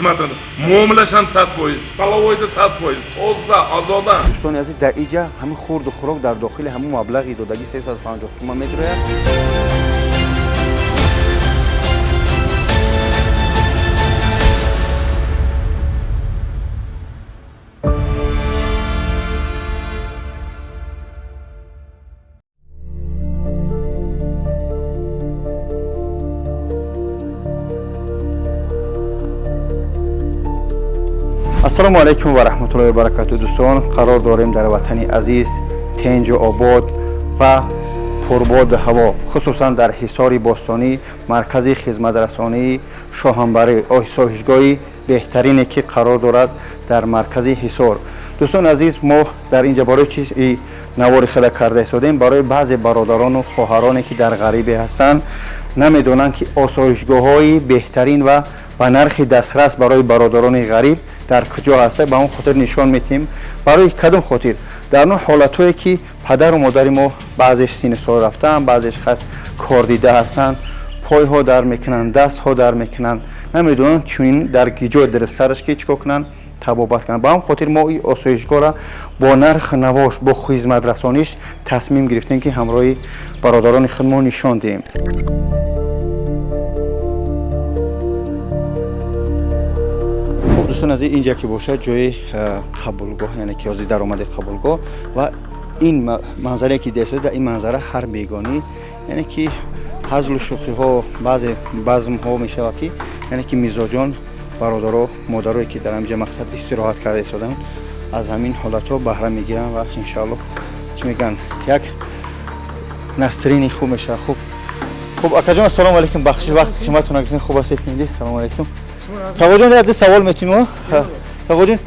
Xizmatini muomalash ham 100%, столовой da 100%, toza, ozoda. Дӯстони азиз, дар иҷа ҳамин хурду хӯрок дар дохили ҳамун маблағи додагӣ 350 сума медурояд. Ассалому алайкум ва раҳматуллоҳи ва баракату. Дӯстон, қарор дорем дар ватани азиз, тенҷу обод ва пурбоду ҳаво, хусусан дар Ҳисори бостонӣ, маркази хизматрасонии Шоҳанбарӣ, осоишгоҳи беҳтарине, ки қарор дорад дар маркази Ҳисор. Дӯстони азиз, мо дар инҷа барои чи навори хела карда истодем? Барои баъзе бародарону хоҳароне, ки дар ғарибе ҳастанд, намедонанд, ки осоишгоҳҳои беҳтарин ва ба нархи дастрас барои бародарони ғариб дар куҷо ҳаста. Ба он хотир нишон медиҳем. Барои кадом хотир? Дар он ҳолатҳое, ки падару модари мо баъзеш синни сол рафтаанд, баъзеш хас кордида ҳастанд, пойҳо дар мекунанд, дастҳо дар мекунанд, намедонанд чунин дар гиҷои дурусттараш ки чӣ кор кунанд, табобат кунанд. Ба он хотир мо ин осоишгоҳра бо нарх навош, бо хизматрасониш тасмим гирифтем, ки ҳамроҳи бародарони худ мо нишон диҳем. Хуб, дӯстон азиз, инҷа ки бошад ҷои қабулгоҳ, яъне ки ҳозир даромади қабулгоҳ ва ин манзарае, ки дида, дар ин манзара ҳар бегонӣ, яъне ки ҳазлу шӯхиҳо, баъзе базмҳо мешавад, ки яъне ки мизоҷон, бародаро, модарое, ки дар ҳаминҷа мақсад истироҳат карда истоданд, аз ҳамин ҳолатҳо баҳра мегиранд ва иншоаллоҳ, чӣ мегӯянд, як насрини хуб мешавад. Хуб, хуб, акаҷон, ассалому алайкум, бахши вақт қиматон нагирифтем. Хуб ҳастед? Салому алайкум, тағоҷон, як савол метунем. Тағоҷон,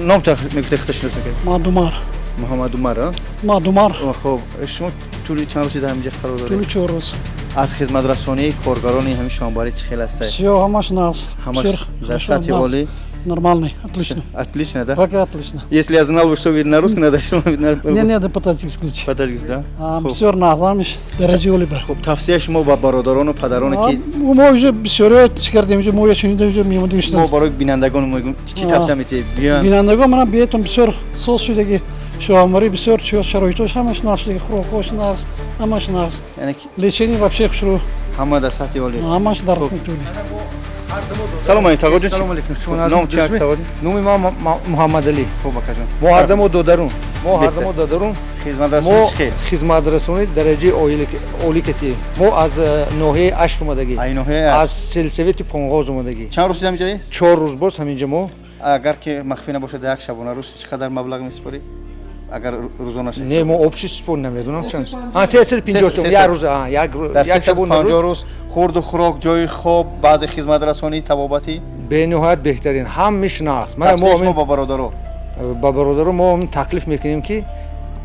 ном мегуфте, худашинос мекунед? Мадумар. Муҳаммад Умар? Мадумар. Хуб, шумо тӯли чанд рӯзи дар ҳаминҷа қарор доред? Тӯли 4 рӯз. Аз хизматрасонии коргарони ҳамин шоҳанбарӣ чӣ хел ҳастед? Всё, ҳамаш нағз. Ҳамаш дар сатҳи олӣ? Нормальный, отлично. Отлично, да? Пока отлично. Если я знал бы, что вы на русском надо, что Не, не, да, по-таджикски лучше. По-таджикски, да? Бисёр нағз, ҳамиш дараҷаи олӣ ба. Хуб, тавсияи шумо ба бародарону падароне, ки Мо уже бисёре чӣ кардем, уже мо чунида уже мемонда. Мо барои бинандагон мегӯем, чӣ тавсия метиҳед? Биён. Бинандагон мана биетон, бисёр соз шудаги шоҳанбарӣ, бисёр шароитош ҳамаш нағз шудаги, хӯрокҳош нағз, ҳамаш нағз. Лечение вообще хушрӯ. Ҳама дар сатҳи олӣ. Ҳамаш дар сатҳи олӣ. Салом алейкум, тағоҷон. Салом алейкум. Ном чи, тағоҷон? Номи ман Муҳаммадалӣ. Хуб, акаҷон. Мо ҳардамо додарун. Мо ҳардамо додарун. Хизматрасонӣ чӣ хел? Хизматрасонӣ дараҷаи олӣ кати. Мо аз ноҳияи Ашт омадагӣ. Ай ноҳияи Аз сельсовети Понғоз омадагӣ. Чанд рӯз ҳаминҷа аст? 4 рӯз боз ҳаминҷа мо. Агар ки махфӣ набошад, як шабона рӯз чӣ қадар маблағ месупорӣ? Агар рӯзона шад? Не, мо общий супор намедонам чанд. 350 сом як рӯз, як шабона рӯз. Хурду хӯрок, ҷои хоб, баъзе хизматрасонии табобатӣ? Бениҳоят беҳтарин, ҳамиш нағз. Мо ба бародаро? Ба бародаро мо таклиф мекунем, ки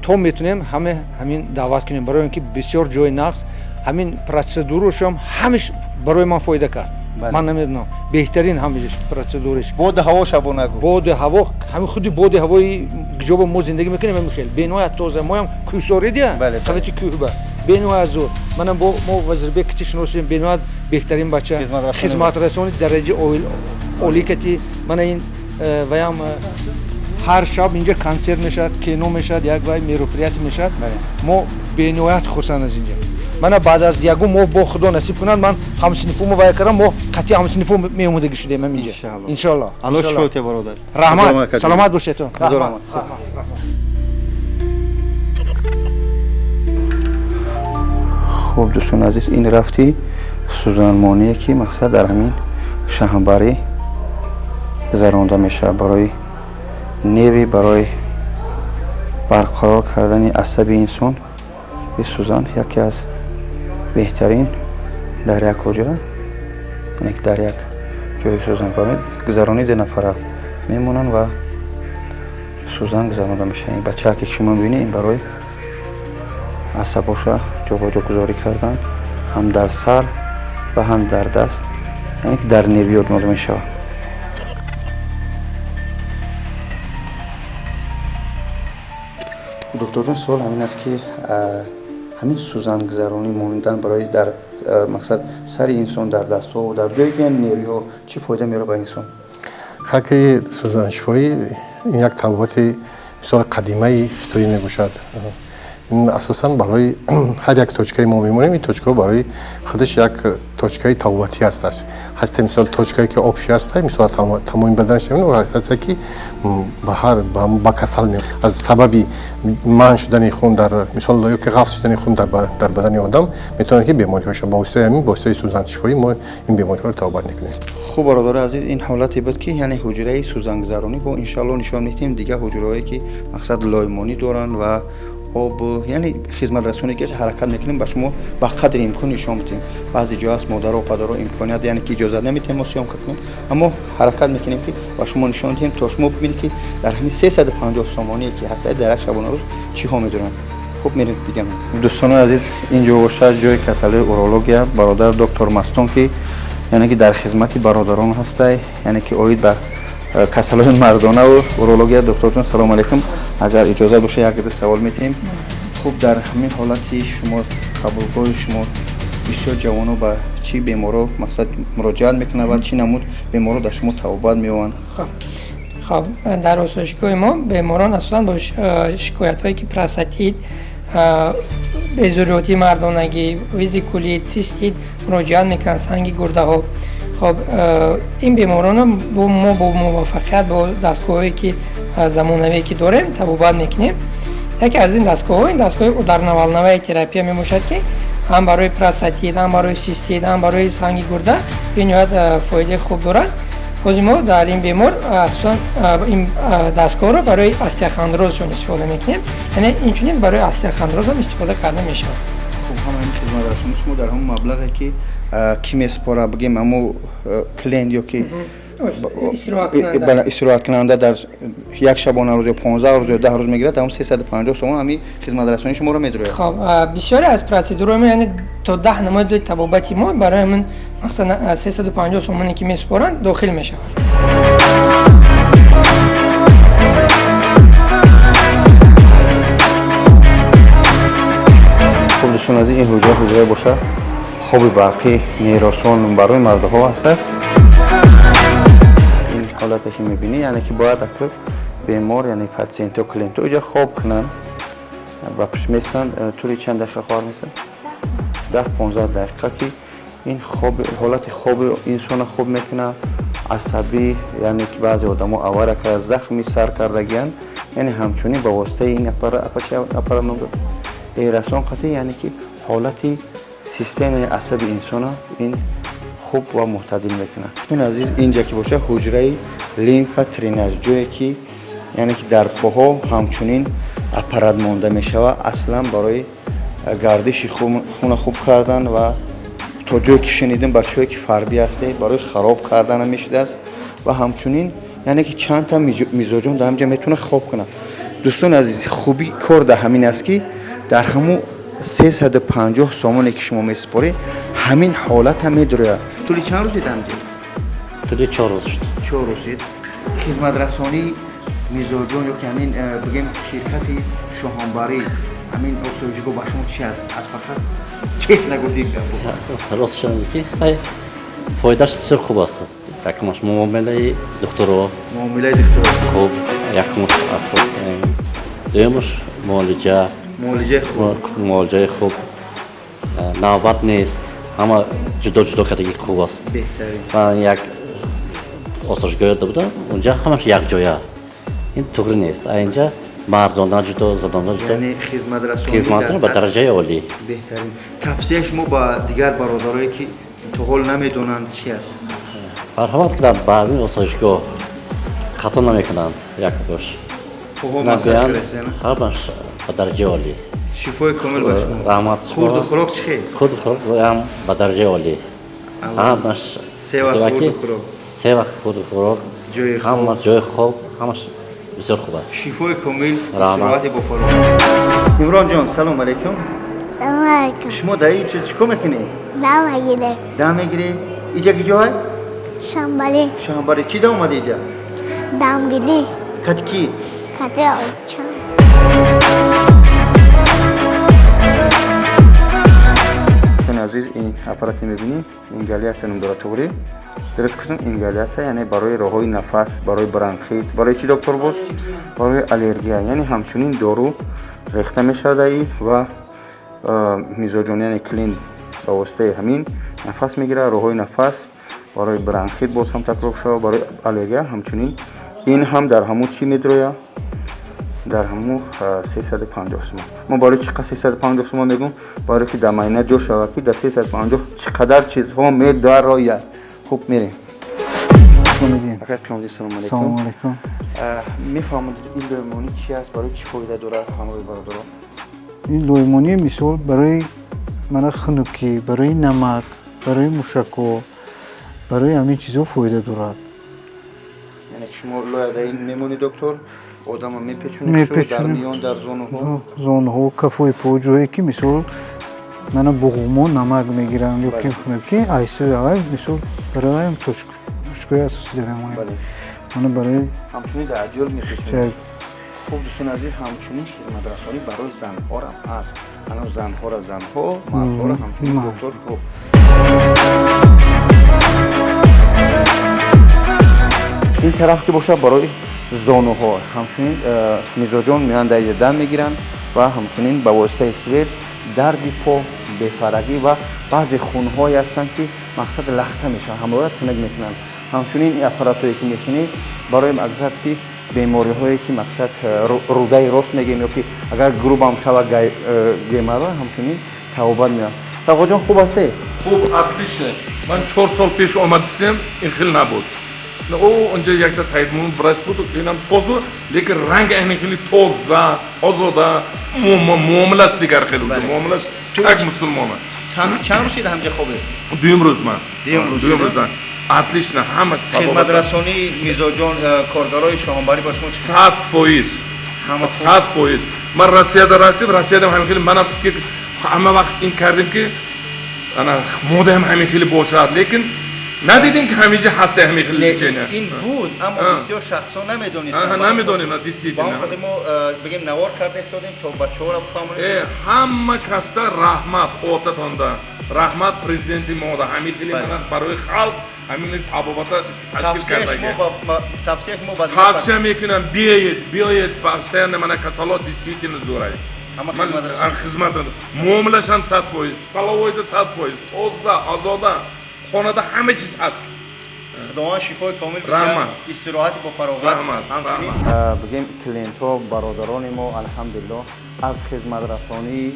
то метунем ҳаме ҳамин даъват кунем, барои он ки бисёр ҷои нағз, ҳамин процедурашам ҳамиш барои ман фоида кард. Ман намедонам, беҳтарин ҳамиш процедураш. Боду ҳаво шабона гу. Боду ҳаво, ҳамин худи боди ҳавои ҷоба мо зиндагӣ мекунем, ҳамин хел бениҳоят тоза. Моям кӯҳсорӣ дия, қавати кӯҳба, бениҳоят зур. Манам бо мо Вазирбек кити шиносем, бениҳоят беҳтарин бача, хизматрасони дараҷаи олӣ кати. Мана ин ваям ҳар шаб инҷа консерт мешавад, кино мешавад, як вай мероприятие мешавад. Мо бениҳоят хурсанд аз инҷа. Мана баъд аз ягон моҳ бо Худо насиб кунад, ман ҳамсинфумо вая кардам, мо қатъи ҳамсинфо меомадагӣ шудем ҳаминҷа, иншоалло. Алло шукр, бародар. Раҳмат, саломат бошед. Раҳмат. Хуб, дӯстони азиз, ин рафти сӯзанмоние, ки мақсад дар ҳамин шаҳнбарӣ гузаронда мешавад барои нерви, барои барқарор кардани асаби инсон. Ин сӯзан яке аз беҳтарин дар як ҳуҷра, яъне ки дар як ҷои сӯзангузаронӣ ду нафара мемонанд ва сӯзан гузаронда мешавад. Ин бачааке, ки шумо мебинед, ин барои асабоша ҷобаҷо гузорӣ кардан, ҳам дар сар ва ҳам дар даст, яъне ки дар нервиёт нода мешавад. Докторҷон, суол ҳамин аст, ки ҳамин сӯзангузаронӣ мондан барои дар мақсад сари инсон, дар дастҳо, дар ҷое ки нервиҳо, чӣ фоида меорад ба инсон? Хаки сӯзаншифоӣ ин як табобати бисёр қадимаи хитоӣ мебошад. Ин асосан барои ҳар як точкаи мо мемонем, ин точкаҳо барои худаш як точкаи табобатӣ ҳастааст. Ҳасте мисол точкае ки обши ҳаста, мисол тамоми баданаш ҳаста ки ба ҳар ба касал аз сабаби манъ шудани хун дар мисол ё ки ғафз шудани хун дар бадани одам метавонад ки бемориҳо шавад. Ба воситаи ҳамин, ба воситаи сӯзаншифоӣ мо ин бемориҳоро табобат мекунем. Хуб, бародари азиз, ин ҳолате буд ки яъне ҳуҷраи сӯзангузаронӣ бо иншаалло нишон медиҳем дигар ҳуҷраҳое ки мақсад лоймонӣ доранд ва об, яъне хизматрасоне ки ҳаракат мекунем ба шумо ба қадри имкон нишон медиҳем. Баъзе ҷо ҳаст модаро падаро имконият яъне ки иҷозат намедиҳем мо съёмка кунем, аммо ҳаракат мекунем ки ба шумо нишон диҳем то шумо бибинед ки дар ҳамин 350 сомоние ки ҳастаи дар як шабонарӯз чиҳо медоранд. Хуб, мерем дига. Дӯстони азиз, ин ҷо бошад ҷои касалии урология. Бародар доктор Мастон ки яъне ки дар хизмати бародарон ҳастай, яъне ки оид ба касалҳои мардонаву урология. Докторҷон, салом алейкум. Агар иҷозат боша, як ду савол метиҳем. Хуб, дар ҳамин ҳолати шумо қабулгоҳи шумо бисёр ҷавоно ба чӣ беморо мақсад муроҷиат мекунанд ва чӣ намуд беморо дар шумо табобат меёбанд? Хоб, дар осоишгоҳи мо беморон асосан бо шикоятҳое ки простатит, безурётии мардонагӣ, везикулит, цистит муроҷиат мекунанд, санги гурдаҳо. Хоб, ин беморонро мо бо муваффақият бо дастгоҳҳое ки замонавие ки дорем табобат мекунем. Яке аз ин дастгоҳҳо ин дастгоҳи ударно-волновая терапия мебошад ки ҳам барои простатит, ҳам барои цистит, ҳам барои санги гурда бениҳоят фоидаи хуб дорад. Ҳозир мо дар ин бемор асосан ин дастгоҳро барои остеохондрозшон истифода мекунем, яъне инчунин барои остеохондрозам истифода карда мешавад. Хуб, ҳама ин хизматрасонии шумо дар ҳамон маблағе ки ки месупора, бигем ҳамо клиент ё ки истироҳаткунанда дар як шабонарӯз ё 15 рӯз ё 10 рӯз мегирад, ҳамон 350 сомон ҳамин хизматрасонии шуморо медирояд. Хоб, бисёре аз процедураҳои мо, яъне то 10 намуди табобати мо барои ҳамин мақсад 350 сомоне ки месупоранд дохил мешавад. Хуб, дӯстон азиз, ин ҳуҷра ҳуҷрае бошад хоби барқӣ неросон барои мардҳо ҳастааст. Ин ҳолате ки мебинӣ, яъне ки бояд акр бемор, яъне патсиентҳо, клиентҳо иҷа хоб кунанд ва пушт местанд. Тӯли чанд дақиқа хоҳар местанд? 10-15 дақиқа ки ин ҳолати хоби инсона хуб мекунад, асабӣ, яъне ки баъзе одамо авария карда, захми сар кардагианд, яъне ҳамчунин ба воситаи ин аппарат ном эрасон қатъи, яъне ки ҳолати системаи асаби инсона ин хуб ва мӯътадил мекунад. Дӯстони азиз, инҷа ки бошад ҳуҷраи лимфа тренаж, ҷое ки яъне ки дар поҳо ҳамчунин аппарат монда мешавад, аслан барои гардиши хуна хуб кардан ва то ҷое ки шунидем бачаҳое ки фарбӣ ҳастед барои хароб кардан мешудааст ва ҳамчунин яъне ки чанд та мизоҷон дар ҳамҷа метавонад хоб кунад. Дӯстони азиз, хуби кор дар ҳамин аст ки дар ҳамун 350 сомоне ки шумо месупоред ҳамин ҳолата медурояд. Тӯли чанд рӯз ҳамҷа? Тӯли 4 рӯз шуд. 4 рӯз шуд. Хизматрасонии мизоҷон ё ки ҳамин бигем ширкати Шоҳонбарӣ ҳамин осоишгоҳ ба шумо чи аст? Аз фақат чиз нагуфтӣ. Рост шуд ки фоидааш бисёр хуб аст. Якумаш муомилаи духтуро. Муомилаи духтуро. Хуб, якумаш асос. Дуюмаш муолиҷа. Муолиҷаи хуб. Муолиҷаи хуб. Навбат нест. Ҳама ҷудо-ҷудо кардагӣ хуб аст. Беҳтарин. Ман як осоишгоҳ будам, унҷа ҳамаш якҷоя. Ин туғри нест. А инҷа мардона ҷудо, занона ҷудо. Яъне хизматрасонӣ хизматрасонӣ ба дараҷаи олӣ. Беҳтарин. Тавсияи шумо ба дигар бародарое ки то ҳол намедонанд чи аст? Марҳамат кунанд ба ҳамин осоишгоҳ. Хато намекунанд як бош. Ҳамаш ба дараҷаи олӣ. Шифои комил ба шумо. Раҳмат. Хурду хӯрок чӣ хел? Хурду хӯрок ҳам ба дараҷаи олӣ. Ҳамаш се вақт хурду хӯрок. Се вақт хурду хӯрок. Ҷои хоб. Ҳама ҷои хоб, ҳамаш бисёр хуб аст. Шифои комил, истироҳати бо фароғ. Имрон ҷон, салом алейкум. Салом алейкум. Шумо дар ин чӣ кор мекунед? Дам мегирем. Дам мегиред? Иҷа ки ҷой? Шамбалӣ. Шамбалӣ. Чӣ дам омадӣ иҷа? Дамгирӣ. Кати кӣ? Кати очам. Дӯстони азиз, ин Аппарате мебинӣ, ингаляция ном дорад, туғри? Дуруст гуфтам, ингаляция, яъне барои роҳҳои нафас, барои бронхит, барои чӣ, доктор, боз? Барои аллергия, яъне ҳамчунин дору рехта мешавад аи ва мизоҷон, яъне клиент ба воситаи ҳамин нафас мегирад, роҳҳои нафас, барои бронхит, боз ҳам такрор шавад, барои аллергия. Ҳамчунин ин ҳам дар ҳамун чӣ медрояд, дар ҳамун 350 сомон. Мо барои чӣ қадр 350 сомон мегӯм? Барои ки дар майна ҷо шавад, ки дар 350 чӣ қадар чизҳо медарояд. Хуб, мерем. Акай Қиёмиддин, салому алайкум. Салому алайкум. Мефаҳмед, ин лоймонӣ чи аст, барои чӣ фоида дорад ҳамроҳи бародарон? Ин лоймонӣ, мисол, барои мана хунукӣ, барои намак, барои мушакҳо, барои ҳамин чизҳо фоида дорад. Яъне ки шумо лоя дар ин мемонӣ, доктор, одама мепечонед дар миён, дар зонуҳо? Зонуҳо, кафои по, ҷое ки, мисол, мана буғумо намак мегиранд ё ки хунукӣ, айсои аввал, мисол, барои ҳам точкаи асосӣ мемонем, мана барои ҳамчунин дар адёл мепечонед. Хуб, дӯстони азиз, ҳамчунин хизматрасонӣ барои занҳорам ҳаст. Ҳанӯз занҳора занҳо, мардҳора ҳамчунин доктор. Хуб, ин тараф ки бошад, барои зонуҳо. Ҳамчунин мизоҷон меоянд, дар иҷа дам мегиранд ва ҳамчунин ба воситаи свет дарди по, бефарагӣ ва баъзе хунҳое ҳастанд, ки мақсад лахта мешаванд, ҳамроҳа тунук мекунанд. Ҳамчунин ин аппаратое ки мешинед, барои мақсад ки бемориҳое ки мақсад рӯдаи рост мегӯем ё ки агар грубам шавад, геморрой, ҳамчунин табобат меояд. Тағоҷон, хуб ҳастед? Хуб, отлично. Ман 4 сол пеш омадистем, ин хел набуд. О, онҷа якта Саидмумин врач буд, инам созу, лекин ранг айн хеле тоза, озода, муомилаш дигар хеле, муомилаш как мусулмона. Чанд рӯз шида ҳамҷа хобед? Дуюм рӯз ман. Дуюм рӯз. Дуюм рӯз, отлично, ҳамаш. Хизматрасонии мизоҷон, коргарои шоҳонбарӣ ба шумо? 100%, 100%. Ман Россияда рафтем, Россияда ҳамин хеле, манам фикр ҳама вақт ин кардем, ки ана модаам ҳамин хеле бошад, лекин надидем, ки ҳамиҷа ҳаста ҳамин хеле лечения. Ин буд, аммо бисёр шахсҳо намедонистанд. Намедонем, действительно. Ба он хотир мо бигем навор карда истодем, то бачаҳоро бифаҳмонем. Ҳама касда раҳмат, отатонда раҳмат, президенти мода ҳамин хеле мана барои халқ ҳамин табобата ташкил кардаги. Тавсия мекунам, биёед, биёед постоянно. Мана касалот действительно зӯрай, хизмат, муомилашам 100%, столовойда 100%, тоза, озода, хонада ҳама чиз ҳаст. Худованд шифои комил. Раҳмат. Истироҳати бо фароғат. Бигем, клиентҳо, бародарони мо, алҳамдулилло, аз хизматрасонии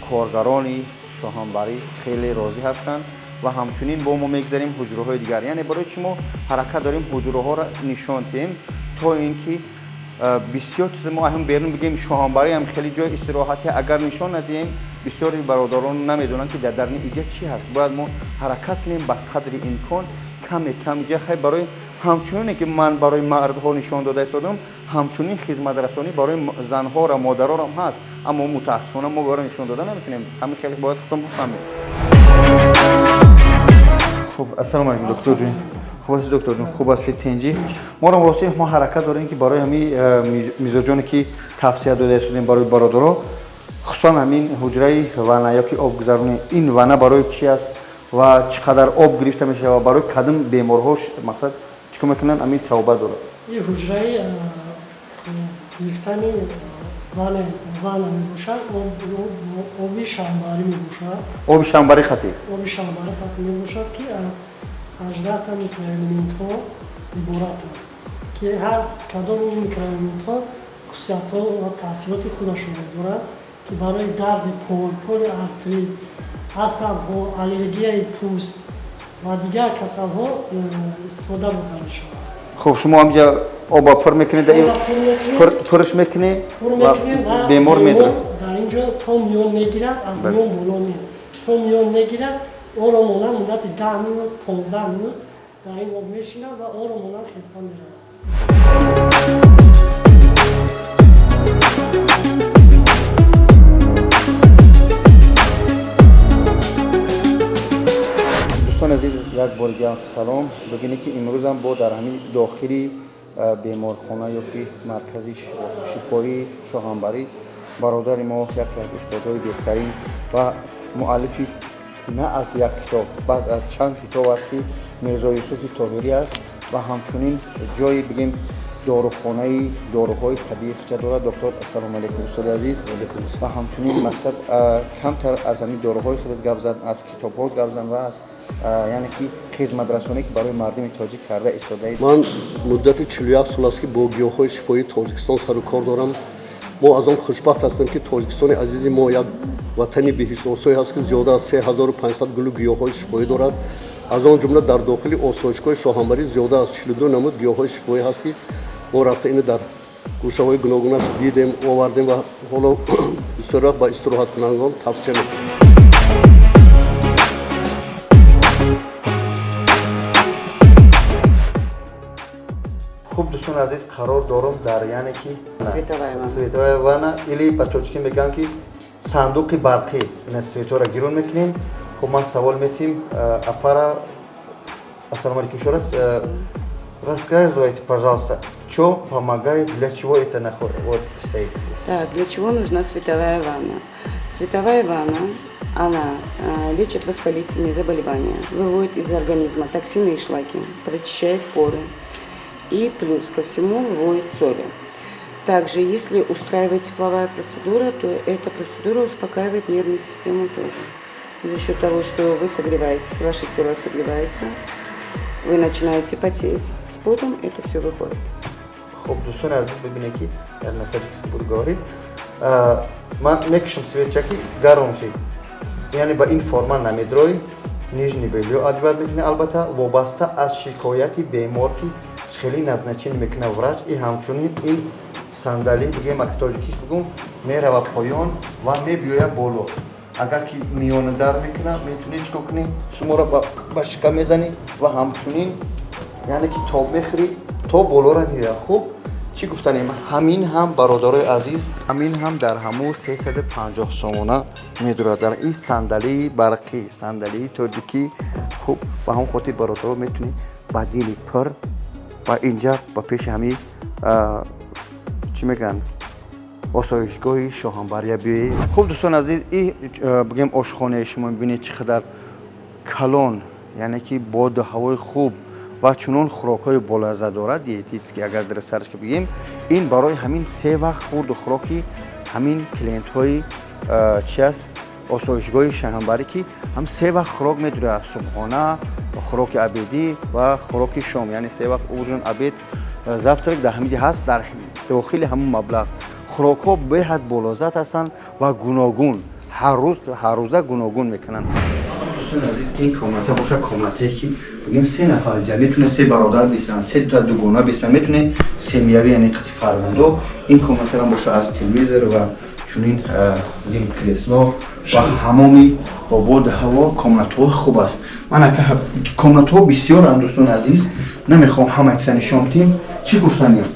коргарони шоҳанбарӣ хеле розӣ ҳастанд ва ҳамчунин бо мо мегзарем ҳуҷраҳои дигар. Яъне барои чи мо ҳаракат дорем ҳуҷраҳоро нишон диҳем? То ин ки бисёр чиз мо ҳам берун бигем, шоҳанбарӣ ҳам хеле ҷои истироҳатӣ, агар нишон надиҳем, бисёри бародарон намедонанд, ки дар дарни иҷа чӣ ҳаст. Бояд мо ҳаракат кунем ба қадри имкон каме кам иҷа. Хай, барои ҳамчунине ки ман барои мардҳо нишон дода истодам, ҳамчунин хизматрасонӣ барои занҳоро, модарорам ҳаст, аммо мутаассифона мо барои нишон дода наметонем. Ҳамин хеле бояд худтон бифаҳмед. Хуб, ассалому алайкум, докторҷон. Хуб ҳастед, докторҷон? Хуб ҳастед? Тинҷӣ? Моро рости мо ҳаракат дорем, ки барои ҳамин мизоҷоне ки тавсия дода истодем, барои бародаро, хусусан ҳамин ҳуҷраи ванна ё ки обгузаронӣ. Ин ванна барои чӣ аст ва чӣ қадар об гирифта мешавад ва барои кадом беморҳо, мақсад, чӣ кор мекунанд, ҳамин табобат дорад? Ин ҳуҷраи гирифтани ванна мебошад, оби шамбарӣ мебошад. Оби шамбарӣ хатӣ? Оби шамбарӣ хатӣ мебошад, ки аз 18 микроэлементҳо иборат аст, ки ҳар кадоми ин микроэлементҳо хусусиятҳо ва таъсироти худашонро дорад, ки барои дарди пой, полиартрит, асабҳо, аллергияи пӯст ва дигар касалҳо истифода бурда мешавад. Хуб, шумо ҳамҷа оба пур мекунед, пурш мекунед ва бемор медорад. Дар ин ҷо то миён мегирад, аз миён боло меяд, то миён мегирад, оромона муддати 10 минут, 15 минут дар ин об мешинад ва оромона хеста меравад. Дӯстони азиз, як бори дигар салом. Бибинед, ки имрӯзам бо дар ҳамин дохили беморхона ё ки маркази шифоии шоҳанбарӣ бародари мо, яке аз устодҳои беҳтарин ва муаллифи На аз як китоб, баъз аз чанд китоб аст, ки Мирзо Юсуфи Тоҳирӣ аст ва ҳамчунин ҷои, бигем, дорухонаи доруҳои табиӣ хича дорад. Доктор, ассалому алайкум, устоди азиз. Ва ҳамчунин мақсад камтар аз ҳамин доруҳои худат гап зад, аз китобҳо гап зан ва аз, яъне ки, хизматрасонӣ, ки барои мардуми тоҷик карда истодаед. Ман муддати 41 сол аст, ки бо гиёҳҳои шифоии Тоҷикистон сару кор дорам. Мо аз он хушбахт ҳастем, ки Тоҷикистони азизи мо як ватани биҳиштосое ҳаст, ки зиёда аз 3500 гулу гиёҳҳои шифоӣ дорад. Аз он ҷумла дар дохили осоишгоҳи Шоҳанбарӣ зиёда аз 42 намуд гиёҳҳои шифоӣ ҳаст, ки мо рафта ину дар гӯшаҳои гуногунаш дидем, овардем ва ҳоло бисёр вақт ба истироҳаткунандагон тавсия мекунем. Хуб, дӯстони азиз, қарор дорум дар, яъне ки, световая ванна или ба тоҷикӣ мегӯям, ки сандуқи барқӣ. Ина светора гирон мекунем. Хуб, ман савол метим апара. Ассалому алейкум еще раз. Рассказывайте, пожалуйста, что помогает, для чего это вот стоит здесь. Так, для чего нужна световая ванна? Световая ванна, она лечит воспалительные заболевания, выводит из организма токсины и шлаки, прочищает поры и плюс ко всему выводит соли. Также, если устраивает тепловая процедура, то эта процедура успокаивает нервную систему тоже. За счет того, что вы согреваетесь, ваше тело согревается, вы начинаете потеть, с потом это все выходит. Хуб, дӯстони азиз, бибинед, ки я на таджикски буду говорить. Ман мекушам светчаки, гарм шид, яъне ба ин форма намедрои, нижний бельё одевать мекунӣ. Албатта, вобаста аз шикояти бемор, ки хеле назначение мекунад врач. И ҳамчунин ин сандалӣ, бигем, аки тоҷикиш бигум, мерава поён ва мебиёя боло. Агар ки миёна дар мекунад, метунӣ чикор кунӣ? Шуморо ба шикам мезанӣ ва ҳамчунин, яъне ки, тоб мехӯрӣ, то болора меояд. Хуб, чӣ гуфтанем? Ҳамин ҳам, бародарои азиз, ҳамин ҳам дар ҳамун 350 сомона медурад, дар ин сандалии барқӣ, сандалии тоҷикӣ. Хуб, ба ҳамон хотир, бародаро, метунӣ ба дили пур ва инҷа ба пеши ҳамин, чӣ мегӯянд, осоишгоҳи Шоҳанбария биёед. Хуб, дӯстони азиз, и, бигем, ошхонаи шумо мебинед, чӣ қадар калон, яъне ки боду ҳавои хуб ва чунон хӯрокҳои болаззат дорад, диетический. Агар дар сараш ки бигем, ин барои ҳамин се вақт хурду хӯроки ҳамин клиентҳои, чи аст, осоишгоҳи Шоҳанбарӣ, ки ҳам се вақт хӯрок медурад: субҳона, хӯроки обедӣ ва хӯроки шом, яъне се вақт, ужин, обед, завтрак дар ҳамин ҷо ҳаст. Дар дохили ҳамун маблағ хӯрокҳо беҳад болоззат ҳастанд ва гуногун, ҳар рӯз, ҳаррӯза гуногун мекунанд. Дӯстони азиз, ин комната бошад, комнатае, ки, бигем, се нафар ҷа метуне, се бародар бисанд, се та дугона бисанд, метуне семьявӣ, яъне қати фарзандо. Ин комнатарам боша, аз телевизор ва чунин, бигем, кресло ва ҳамоми бо боду ҳаво. Комнатҳо хуб аст. Ман ака, комнатҳо бисёранд, дӯстони азиз, намехоҳам ҳама чиза нишон бидиҳем. Чӣ гуфтанем?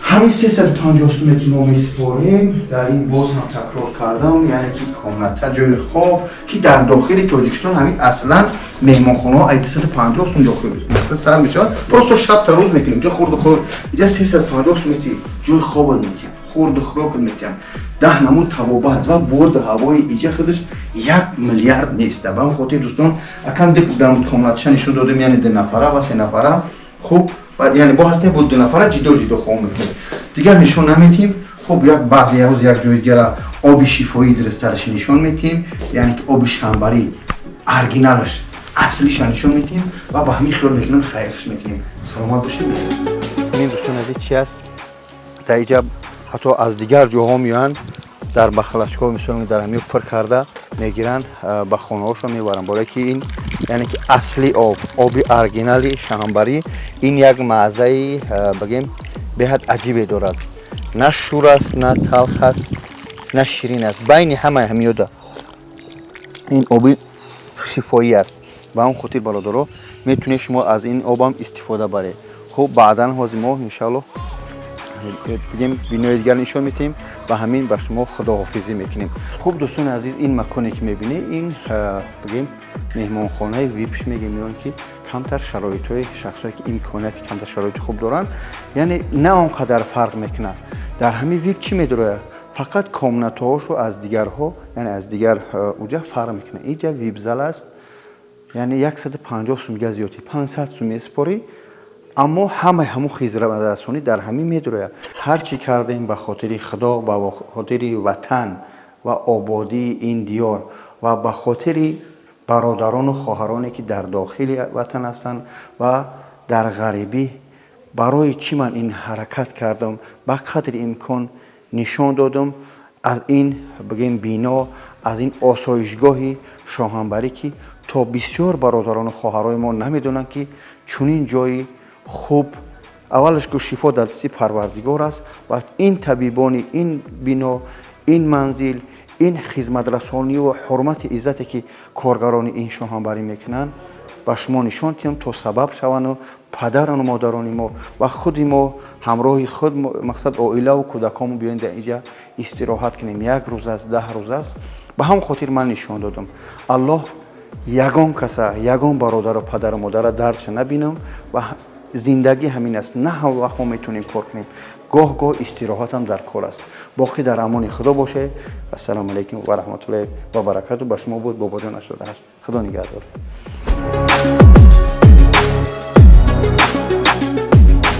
Ҳамин 350 суме, ки мо месупорем дар ин, боз ҳам такрор кардам, яъне ки комната, ҷои хоб, ки дар дохили Тоҷикистон ҳамин аслан меҳмонхонаҳо ай 250 сум дохил сар мешавад. Просто шаб та рӯз мекунем ҷо хурду хӯрок. Иҷа 350 сум мети, ҷои хобат метиҳанд, хурду хӯрокат метиҳанд, 10 намуд табобат ва боду ҳавои иҷа худаш як миллиард нест. Ба ҳамин хотир, дӯстон, акам намуд комнаташа нишон додем, яъне ду нафара ва се нафара. Хуб, яъне бо ҳастем, бо ду нафара ҷидо ҷидо хоб мекунем, дигар нишон наметиҳем. Хуб, як баъзе рӯз як ҷои дигара оби шифоӣ дурусттараш нишон метиҳем, яъне ки оби шамбарӣ оригиналаш, аслиша нишон метиҳем ва ба ҳамин хиёл мекунем, хайрхиш мекунем. Саломат бошед. Ин, дӯстони азиз, чи аст? Дар иҷа ҳатто аз дигар ҷоҳо меоянд, дар бахлачкҳо, мисол, дар ҳамин пур карда мегиранд, ба хонаҳошон мебаранд, барое ки ин, яъне ки, асли об, оби оригинали Шаҳанбарӣ. Ин як маъзаи, бигем, беҳад аҷибе дорад: на шур аст, на талх аст, на ширин аст, байни ҳамаи ҳамиёда. Ин оби шифоӣ аст. Ба ҳамон хотир, бародаро, метавонед шумо аз ин обам истифода баред. Хуб, баъдан ҳозир мо, иншаалло, бигем, бинои дигар нишон медиҳем ва ҳамин ба шумо худоҳофизӣ мекунем. Хуб, дӯстони азиз, ин маконе, ки мебинед, ин, бигем, меҳмонхонаи випш мегем, ё ки камтар шароитҳои шахсое, ки имконияти камтар, шароити хуб доранд, яъне на он қадар фарқ мекунад. Дар ҳамин вип чӣ медорояд? Фақат комнатаҳошо аз дигарҳо, яъне аз дигар уҷа фарқ мекунад. Иҷа вип-зал аст, яъне 150 сум зиёдӣ, 500 сум месупорӣ, аммо ҳамаи ҳамун хизматрасонӣ дар ҳамин медурояд. Ҳар чӣ кардем, ба хотири Худо, ба хотири ватан ва ободии ин диёр ва ба хотири бародарону хоҳароне, ки дар дохили ватан ҳастанд ва дар ғарибӣ. Барои чӣ ман ин ҳаракат кардам? Ба қадри имкон нишон додам аз ин, бигем, бино, аз ин осоишгоҳи Шоҳанбарӣ, ки то бисёр бародарону хоҳарои мо намедонанд, ки чунин ҷои хуб. Аввалаш ку шифо дар дасти Парвардигор аст ва ин табибони ин бино, ин манзил, ин хизматрасониву ҳурмати иззате, ки коргарони ин Шоҳанбарӣ мекунанд, ба шумо нишон диҳам, то сабаб шаванду падарану модарони мо ва худи мо ҳамроҳи худ, мақсад, оилаву кӯдаконмо биёем, дар инҷа истироҳат кунем. Як рӯз аст, 10 рӯз аст. Ба ҳамон хотир ман нишон додам. Аллоҳ ягон каса, ягон бародару падару модара дардша набинам. Ва зиндагӣ ҳамин аст, на ҳама вақт мо метавонем кор кунем, гоҳ гоҳ истироҳатам дар кор аст. Боқӣ дар амони Худо бошед. Ассалому алайкум ва раҳматуллоҳи ва баракату. Ба шумо буд Бобоҷон 88. Худо нигаҳдор.